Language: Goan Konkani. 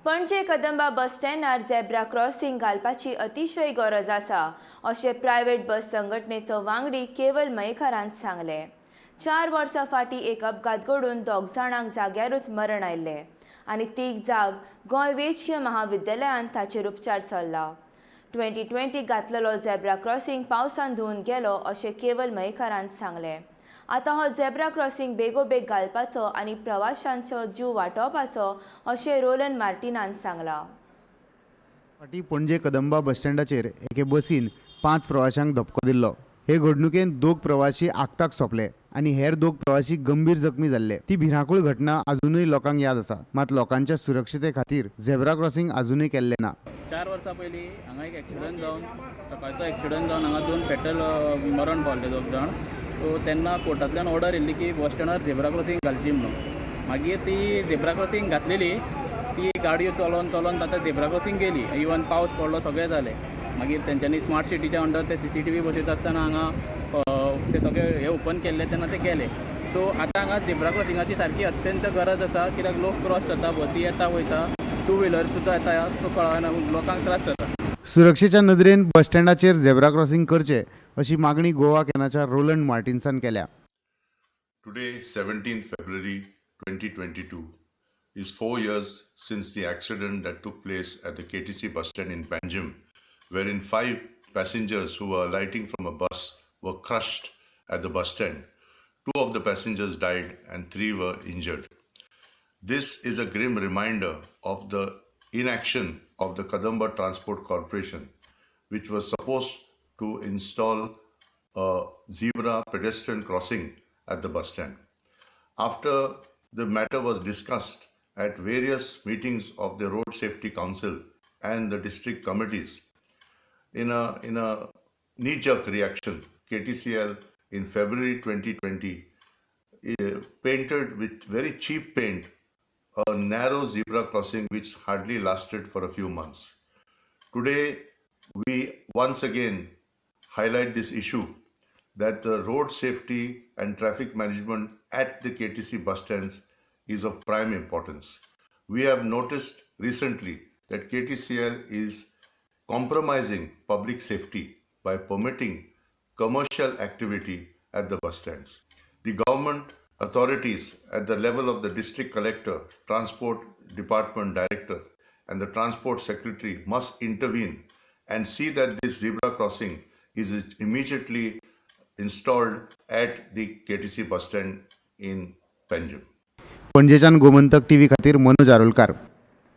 पणजे कदंबा बस स्टँडार झेब्रा क्रॉसिंग घालपाची अतिशय गरज आसा, अशें प्रायव्हेट बस संघटनेचो वांगडी केवल मयेकारान सांगलें. 4 वर्सां फाटीं एक अपघात घडून दोग जाणांक जाग्यारूच मरण आयिल्लें आनी तीग जाग गोंय वैजकीय महाविद्यालयांत ताचेर उपचार चल्ला. 2020 घातलेलो झेब्रा क्रॉसिंग पावसान धुवून गेलो, अशें केवल मयेकारान सांगलें. आतां हो झेब्रा क्रॉसिंग बेगोबेग घालपाचो आनी प्रवाशांचो जीव वाटोवपाचो, अशें रोलन मार्टिनान सांगलां. फाटीं पणजे कदंबा बस स्टँडाचेर एके बसीन पांच प्रवाशांक धपको दिल्लो. हे घडणुकेंत दोग प्रवाशी आक्ताक सोंपले आनी हेर दोग प्रवाशी गंभीर जखमी जाल्ले. ती भिरांकूळ घटना अजुनूय लोकांक याद आसा. मात लोकांच्या सुरक्षते खातीर झेब्रा क्रॉसिंग अजुनूय केल्लें ना. 4 वर्सां पयलीं हांगा एक एक्सिडंट जावन, सकाळचो एक्सिडंट जावन हांगा दोन फेटल मरण पावले दोग जाण. सो तेन्ना कोर्टांतल्यान ऑर्डर येयल्ली की बस स्टँडार झेब्रा क्रॉसिंग घालची म्हणून. मागीर ती झेब्रा क्रॉसिंग घातलेली. ती गाडयो चलोवन चलोवन आतां झेब्रा क्रॉसिंग गेली. इवन पावस पडलो, सगळें जालें. मागीर तेंच्यांनी स्मार्ट सिटीच्या अंडर ते सीसीटीव्ही बसयता आसतना हांगा ते सगळे हे ओपन केल्ले तेन्ना ते गेले. सो आतां हांगा झेब्रा क्रॉसिंगाची सारकी अत्यंत गरज आसा, कित्याक लोक क्रॉस जाता, बसी येता वयता, टू व्हिलर सुद्दां येता. सो कळना, लोकांक त्रास जाता. सुरक्षेच्या नदरेन बस स्टँडाचेर झेब्रा क्रॉसिंग करचे, अशी मागणी गोवा कॅनाच्या रोलंड मार्टिन्सान केल्या. Today, 17th February 2022, is 4 years since the accident that took place at the KTC bus stand in Panjim, wherein five passengers who were alighting from a bus were crushed at the bus stand. Two of the passengers died and three were injured. This is a grim reminder of the inaction of the Kadamba Transport Corporation, which was supposed to install a zebra pedestrian crossing at the bus stand. After the matter was discussed at various meetings of the Road Safety Council and the district committees, in a knee jerk reaction, KTCL in February 2020 painted with very cheap paint a narrow zebra crossing which hardly lasted for a few months. Today, we once again highlight this issue that the road safety and traffic management at the KTC bus stands is of prime importance. We have noticed recently that KTCL is compromising public safety by permitting commercial activity at the bus stands. The government authorities at the level of the district collector, transport department director, and the transport secretary must intervene and see that this zebra crossing is immediately installed at the KTC bus stand in Panjim. पणजेच्यान गोमंतक टीव्ही खातीर मनोज आरोलकार.